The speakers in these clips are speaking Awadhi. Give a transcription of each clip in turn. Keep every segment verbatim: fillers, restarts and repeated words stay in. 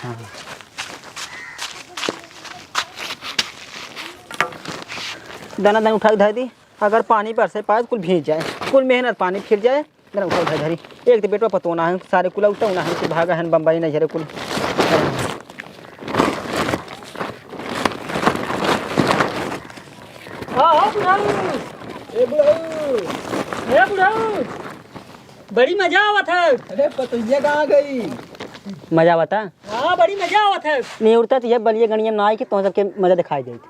हाँ। दाना दाना उठा के धर दी, अगर पानी बरसे पाए तो कुल भीज जाए, कुल मेहनत पानी फिर जाए। दाना उठा के धर धरी, एक तो बेटवा पतो ना है, सारे कुल उठा ना है, भागा है बम्बई नहीं झरे कुल। हाँ, हाँ, बुढ़ऊ। ए, बुढ़ऊ। ए, बुढ़ऊ। बड़ी मजा आवत है। अरे, पतोहिया कहाँ गई? मजा आवत है? हाँ, बड़ी मजा आवत है। नहीं उड़ता तो ये बलिए गणिया में ना आई कि तुम सबके मजा दिखाई देत।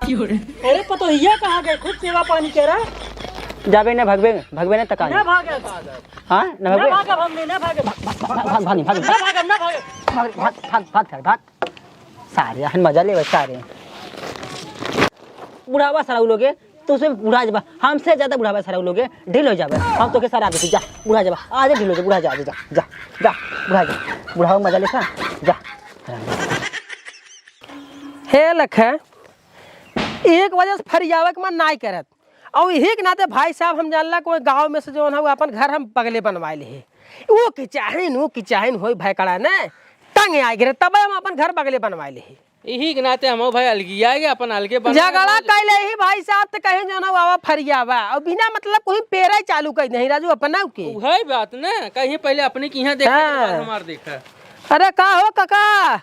अरे, पतोहिया कहाँ गए? खूब सेवा पानी करा। जाबे ना, भगबे, भगबे ना तका ना नहीं। भागे। हाँ, ना ना भगबे? भागब हमने, ना भागब। भाग, भाग, भाग, भाग, भाग, ना भागब, ना भागब। भाग, भाग, भाग, भाग, भाग। सारे हन मजा लेवे सारे। बुढ़ावा सराउ लोगे, तो उसमें बुढ़ा जाबा, हमसे ज्यादा बुढ़ावा सराउ लोगे, ढील हो जाबे। हम तो के सरा देती, जा, बुढ़ा जाबा, आज ढील हो जा, बुढ़ा जा, जा, जा, जा, बुढ़ा जा, बुढ़ावा मजा लेता, जा। हे लखे, एक वजह से फरियावे के मन नाई करत, और यही के नाते भाई साहब हम जानला कोई गाँव में से जौन है वो अपन घर हम बगले बनवाए ले है। वो की चाहिन, वो की चाहिन होई भय कड़ा ने, तंग आए गिरे, तब हम अपन घर बगले बनवाए ले है। यही के नाते हम भाई अलगिया के अपन अलगे बनवाए झगड़ा ले। कैले ही भाई साहब, तो कहीं जौन है वो आवा फरियावा, और बिना मतलब कोई पेरा ही चालू कर नहीं राजू अपना के। वही बात ना, कहीं पहले अपने की यहाँ देखा, हाँ। हमार देखा। अरे का हो काका?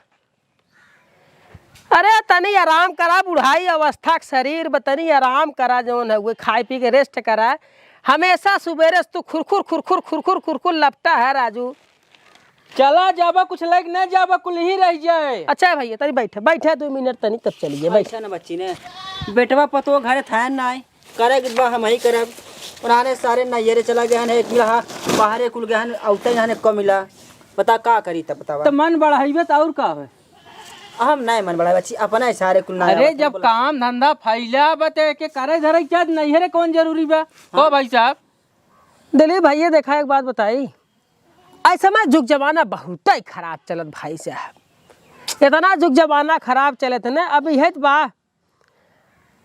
अरे तनी आराम करा, बुढ़ाई अवस्था के शरीर बा, तनी आराम करा, जौन है उहे खाए पी के रेस्ट करा। हमेशा सुबेरे से तू खुरखुर खुरखुर खुरखुर खुरखुर लपटा है राजू। चला जाबा, कुछ लइके न जाबा, कुल ही रह जाए। अच्छा है भैया, तनी बैठे, बैठे दो मिनट तनी, तब चलिए बैठ। ऐसा न बच्ची ने, बेटवा पतो घरे था ना, करे के बा हम ही करब। पुराने सारे नैहरे चला गए हैं, एक मिला बाहरे कुल गए हैं, औते यहाँ कम मिला। बता का करी तब, बतावा। त मन बढ़ाइबे त और का है? हम नहीं मन बढ़ाए बच्ची, अपना ही सारे कुल ना अरे आवत है, जब बोला। काम धंधा फैला बते के करे धरे क्या नैहरे कौन जरूरी बा? हाँ। हो भाई साहब। दिलीप भैया देखा एक बात बताई, ऐसे में जुग जमाना बहुत ही खराब चलत भाई साहब, इतना जुग जमाना खराब चलत न, अब यह बा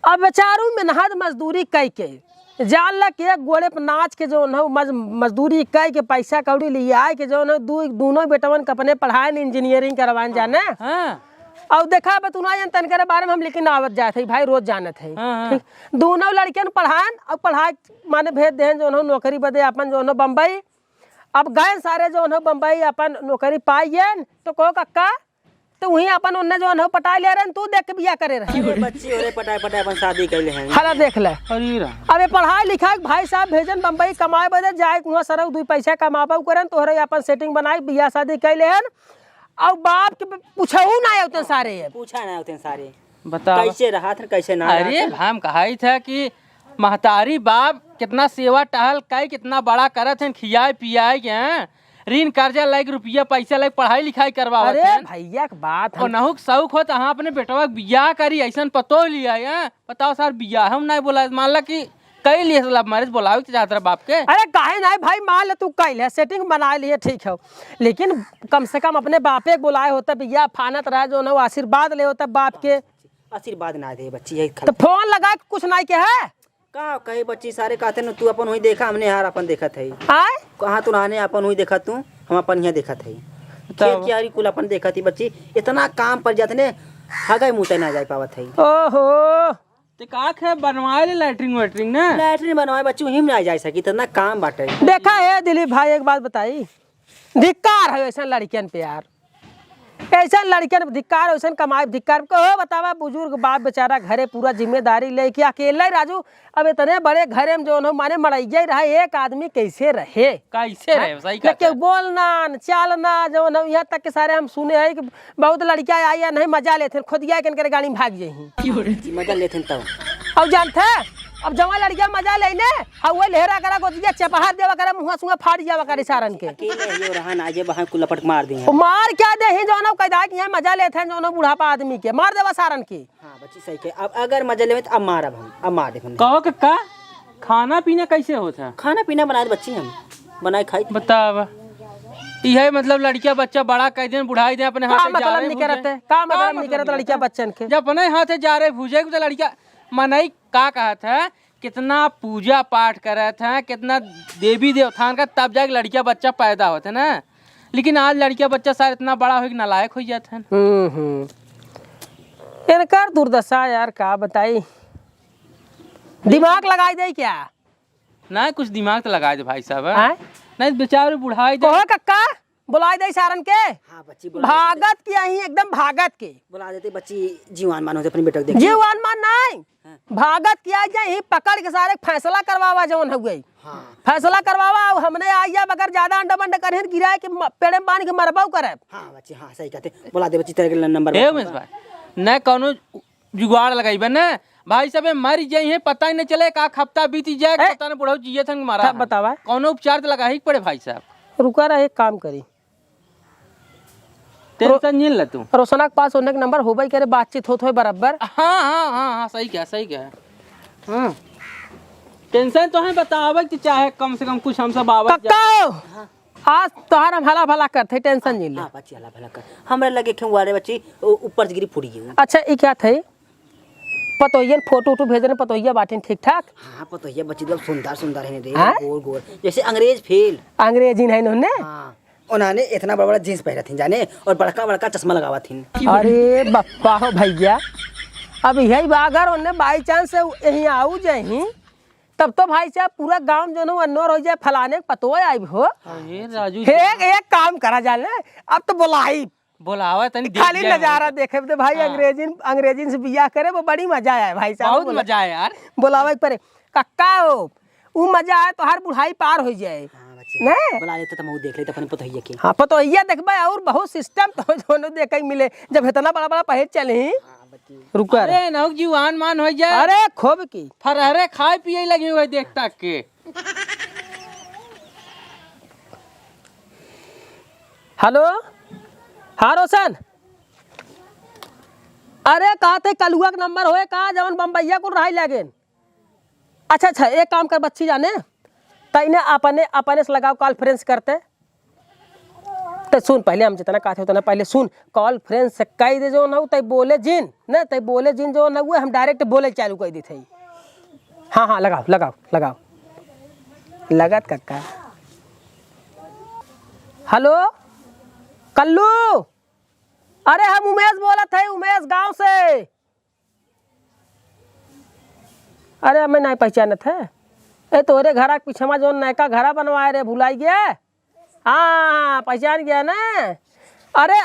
अब बेचारू मेहनत मजदूरी कई के, जान ला कि एक गोड़े पर नाच के जौन हौ मज-, मजदूरी कई के पैसा कौड़ी लियाए के जौन हौ दू, दूनों बेटवन के अपने पढ़ाएन, इंजीनियरिंग करवाएन जाने। हाँ। और देखा बा तू ना जान तनकरे बारे में हम लेकिन आवत जात है भाई, रोज जानत है। हाँ, हाँ। ठीक? दूनों लड़कियन पढ़ाएन और पढ़ाए माने भेज देहन जौन हौ नौकरी बदे अपन जौन हौ बम्बई। अब गए सारे जौन हौ बम्बई अपन नौकरी पाइएन तो कहो कक्का तो वहीं अपन उन्ने जौन हौ पटाए ले रहन, तू देख के बियाह करे रहे। अरे बच्ची, ओरे पटाए पटाए अपन शादी कैले हैं। हला देख ले। अरे राम। अबे पढ़ाई लिखाई के भाई साहब भेजन बम्बई कमाए बदे, जाए के वहाँ सरऊ दुई पैसा कमाबा उ करन, तोहरे अपन सेटिंग बनाए, बियाह शादी कैले हन। और बाप के पूछहू ना होते सारे। पूछा ना होते सारे। बताओ। कैसे रहा था, कैसे ना अरे रहा था? हम कहाई था कि महतारी बाप कितना सेवा टहल कई, कितना बड़ा करत हैं, खियाए पियाए के हैं। ऋण कर्जा लेके रुपया पैसा लेके पढ़ाई लिखाई करवावत अरे हैं। भैया के बात और हम नहुक शौक हो तो हाँ अपने बेटवा के बियाह करी, ऐसन पतो लिया है। बताओ सर, बियाह हम नहीं बोला, मान ला कि कई लिए love marriage बोलावे के चाहत रहा बाप के। अरे काहे नहीं भाई, मान ले तू कई ले सेटिंग बना लिए, ठीक है, लेकिन कम से कम अपने बापे के बोलाए होते, बियाह फानत रहे जो ना आशीर्वाद ले होते बाप के। आशीर्वाद ना दे बच्ची, यही तो फोन लगा के कुछ नहीं के है। का कहे बच्ची, सारे कहते न तू अपन हुई देखा, हमने हार अपन देखत है। आय? कहाँ तू रहने अपन हुई देखत तू, हम अपन यहाँ देखत है। बताओ। खेत कियारी कुल अपन देखत ही बच्ची, इतना काम पर जात ने हगई मुते ना जाए पावत है। ओहो। ते का खे बनवाए ले लैट्रिन वैट्रिन ना? लैट्रिन बनवाए बच्ची, वहीं में ना जाए सकी, इतना काम बाटे। देखा है दिलीप भाई, एक बात बताई, धिक्कार है ऐसा लड़कियन पे यार। ऐसा लड़कियन धिक्कार, ऐसा कमाई धिक्कार। कहो बतावा, बुजुर्ग बाप बेचारा घरे पूरा जिम्मेदारी लेके अकेले ही राजू, अब इतने बड़े घरे में जौन हो माने मड़ैया ही रहा, एक आदमी कैसे रहे? कैसे रहे? हाँ? सही न कहता केहू है। बोलना, न चालना, जौन हो यहाँ तक के सारे हम सुने हैं कि बहुत लड़कियाँ आई या नहीं मजा लेते हैं, खुद गया के इनके गाड़ी में भाग जाही। मजा लेते हैं तब। अब जानते हैं, अब जवा लड़कियाँ मजा लेने, हाँ, वो लहरा करा गोदिया चपहा देवा करा, मुँहा सुँहा फाड़ जावा करे सारन के। अकेले ही रहा ना, जे बहाए कुल लपट मार दी है। वो मार क्या दे ही जौन हो कैदा कि यहाँ मजा लेते हैं जौन हो बुढ़ापा आदमी के, मार देवा सारन के। हाँ, बच्ची सही कहे। अब अगर मजा लेवे तो अब मारब हम, अब मार देब हम। कहो कक्का, खाना पीना कैसे होत है? खाना पीना बनाए बच्ची हम, बनाए खाई। बतावा, इहे मतलब लड़किया बच्चा बड़ा कई दिन बुढ़ाई दे अपने का हाथे जा मतलब रहे निकरत भूजे। है? का का मतलब मतलब निकरत निकरत लड़किया है? बच्चन के? जब अपने हाथे जा रहे भूजे तो लड़किया मनई का कहत है, कितना पूजा पाठ करत है, कितना देवी देवतान का, तब जाके लड़किया बच्चा पैदा होत है ना। लेकिन आज लड़किया बच्चा सारे इतना बड़ा होइ कि नालायक होइ जात हैं। हम्म, हम्म। इनकर दुर्दशा यार, का बताई, दिमाग लगाई दे क्या? ना, कुछ दिमाग तो लगाई दे भाई साहब, हैं? आय? नहीं, बेचारे बुढ़ाई दे। कहो कक्का, बुलाई दे सारन के। हाँ, बच्ची, बुला देते। भागत के आई, एकदम भागत के। बुला देते बच्ची, जीवान मान होते अपने बेटा को देख। जीवान मान नहीं। हाँ। भागत के आई जाए, यही पकड़ के सारे फैसला करवावा जौन हुए। हाँ। फैसला करवावा, अब हमने आई जाब, अगर ज्यादा अंड बंड करें, गिराए के म-, पेड़े में बांध के मरबऊ करे। हाँ, बच्ची, हाँ, सही कहते। बुला दे बच्ची, तेरे के नंबर ए बता। उमेश भाई, न कौनो जुगाड़ लगाइबे न, भाई साहब, मर जाई है, पता ही नहीं चले, का हफ्ता बीत जाए, ए, पता नहीं बुढ़ऊ जिए थन मारा तब है। बतावा। कौनो उपचार तो लगा ही पड़े भाई साहब। रुका रहे, एक काम करी। टेंशन नहीं ले तू। रोशना के पास उन्हें के नंबर होबे करे, बातचीत होत होए बराबर। हाँ, हाँ, हाँ, हाँ, सही कहा, सही कहा। हाँ। टेंशन तो है, बतावे कि चाहे कम से कम कुछ हम सब आवत कक्का! जा। आज तोहार हम हला भला करत है, टेंशन नहीं ले। हाँ, बच्ची, हला भला कर। हमरे लगे खें वारे बच्ची, उ-, ऊपर से गिरी फूट गई। अच्छा, ई क्या थे? पतोहियन फोटो उटो भेजने, पतोहिया बाटिन ठीक ठाक? हाँ, पतोहिया बच्ची एकदम सुंदर, सुंदर है रे, हाँ? गोर, गोर, जैसे अंग्रेज फेल। अंग्रेजी नहीं उन्होंने? हाँ, उन्होंने इतना बड़ा, बड़ा जींस पहनत थी जाने, और बड़का, बड़का चश्मा लगावत थी। अरे बप्पा हो भैया, अब यही बा, अगर उन्हें by chance से यहीं आऊ जाही, तब तो भाई साहब पूरा गांव जौन हो अन्नोर हो जाए, फलाने के पतोह आइब हो। अरे राजू हे, जी। एक काम करा जाए ना, अब तो बोलाई। बोलावा तनी देख खाली लिया नजारा हो। देखे दे भाई, हाँ। अंग्रेजिन, अंग्रेजिन से बियाह करे, वो बड़ी मजा आए भाई साहब, बहुत बोला। मजा आए यार। बोलावे के परे। कक्का हो, उ मजा आए तो हर बुढ़ाई पार हो जाए। हाँ, बच्चे। ने? बोला लेते तो हम देख लेते अपने पतोहिया के। हाँ, पतोहिया देखबे और बहुत system तो जौन देखे के मिले, जब इतना बड़ा बड़ा पहेज चले ही। हाँ, बच्चे। रुका रहे। अरे, नौक जीवान मान हो जाए। अरे, खूब की। फरहरे खाए पिए लगे हुए देख तक के। हेलो, हाँ रोशन, अरे का थे कलुआ के नंबर होए का, जवन बम्बैया कुल रहाई लागेन? अच्छा, अच्छा, एक काम कर बच्ची जाने, तैने अपने, अपने से लगाओ conference करते। तो सुन, पहले हम जितना कहते उतना पहले सुन, conference से कह दे जौन हऊ, तै बोले जिन, न, तै बोले जिन जौन हऊ, हम direct बोले चालू कर देते। हाँ, हाँ, लगाओ, लगाओ, लगाओ। लगत कक्का। हेलो, कल्लू, अरे हम उमेश बोलत है, उमेश गांव से। अरे, हमें नहीं पहचानत है। ए, तोहरे घरा के पीछे में जौन नयका घरा बनवाए रे, भुलाई गया? हाँ, पहचान गया ना? अरे,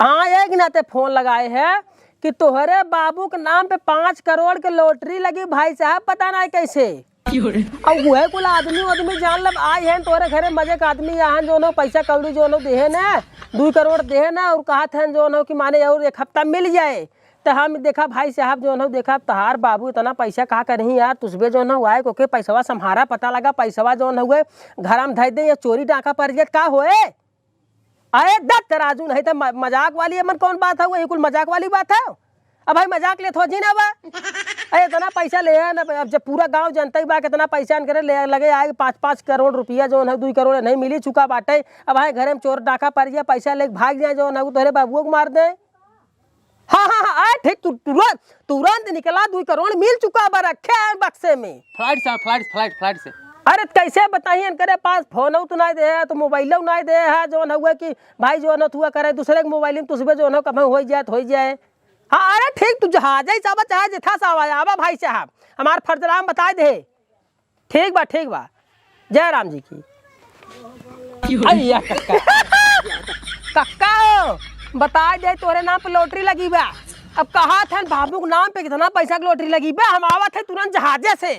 हाँ, एक नाते फोन लगाए है कि तोहरे बाबू के नाम पे पाँच करोड़ के lottery लगी, भाई साहब, पता नहीं कैसे। अब वह कुल आदमी, आदमी जान लब, आए हैं तोहरे घरे, मजे के आदमी, यहाँ जौन हो, पैसा कौड़ी जौन हो, देहे ना, दू करोड़ देहे ना, और कहत हैं जौन हो कि माने और एक हफ्ता मिल जाए। तो हम देखा भाई साहब जौन हो, देखा तहार बाबू इतना पैसा का करही यार, तुसबे जौन हो आए कोके पैसवा सम्हारा, पता लगा पैसवा जौन हुए घर में धइ दे या चोरी डाका पड़ जात का होए? अरे दत्त तराजू नहीं तो म-, मजाक वाली एमन कौन बात है, वही कुल मजाक वाली बात है। अब भाई मजाक लेत हो जी ना बा। अरे इतना पैसा ले है ना, अब जब पूरा गांव जनता ही बा कितना पैसा इनकरे ले लगे आए पाँच पाँच करोड़ रुपया जौन है, दू करोड़ नहीं मिली चुका बाटे। अब भाई घरे में चोर डाका पड़ जाए, पैसा लेके भाग जाए जौन है, वो तोहरे बाबुओ को मार दे। हाँ, हाँ, हाँ, आए ठीक, तु-, तुरंत, तुरंत निकला, दू करोड़ मिल चुका बा, रखे हैं बक्से में। Flight से, flight, flight, flight से। अरे, कैसे बताई, इनकरे पास फोन तो नहीं दे है, तो मोबाइल नहीं दे है, जौन हुआ कि भाई जौन हुआ करे, दूसरे के मोबाइल में तुसबे जौन हो, कभी हो जाए, तो हो जाए। हाँ, अरे ठीक, तू जहाज ही साहब, चाहे जिथा साहब आवा, भाई साहब, हमार फर्जराम बताए दे। ठीक बा, ठीक बा। जय राम जी की। अरे यार, कक्का। कक्का हो, बताए दे, तोरे नाम पे lottery लगी बा। अब कहा था बाबू के नाम पे कितना पैसा की lottery लगी बा, हम आवत है तुरंत जहाजे से।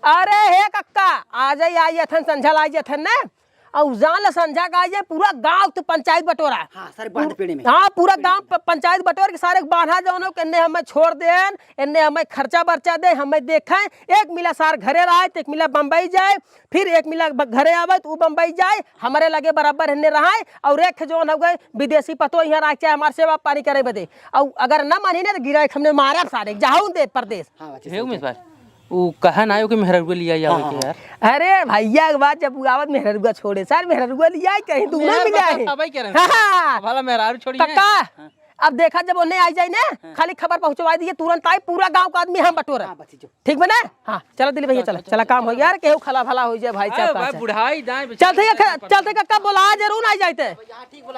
अरे हे कक्का, आ जाई, आई जथन, संझा ला आई जथन ने। और जान ले संझा का आई जाए, पूरा गांव तो पंचायत बटोरा। हाँ, सारे बांध पेड़े में। हाँ, पूरा गांव प-, पंचायत बटोर के सारे बांधा जौन हो, एन्ने हमें छोड़ देन, एन्ने हमें खर्चा बर्चा दे, हमें देखें। एक मिला सार घरे रहे, तो एक मिला बम्बई जाए, फिर एक मिला ब-, घरे आवे, तो उ बम्बई जाए, हमारे लगे बराबर एन्ने रहे, और एक जौन हो गए विदेशी पतो यहाँ रह के हमारे सेवा पानी करे बदे। और अगर न मानी ना, तो गिरा हमने मारा सारे, जाऊँ दे परदेश। हाँ, बच्चे, हे सही उमेश कहा। भाई, उ कहा ना आयो कि मेहररुआ लिया आवे हाँ, के हाँ। यार। अरे भैया के बाद जब उ आवत मेहररुआ छोड़े, सर मेहररुआ लिया आई कहीं दूनो मेहर मिला बता है। तबै के रहन। हाँ, हाँ। भला मेहरारू छोड़ी है। कक्का, हाँ। अब देखा, जब ओने आई जाई ने, हाँ। खाली खबर पहुँचवाई दिए, तुरंत आई, पूरा गाँव का आदमी हम बटोरा। हाँ, बच्ची जो। ठीक बा ना? हाँ, चला दिलीप भैया, चला, चला, काम हो गया यार, केहू खला भला हो जाए भाई, अरे चाचा, भाई, चाचा। बुढ़ाई दाएं चलते का, चलते का कब बोला, आज जरूर आई जाते।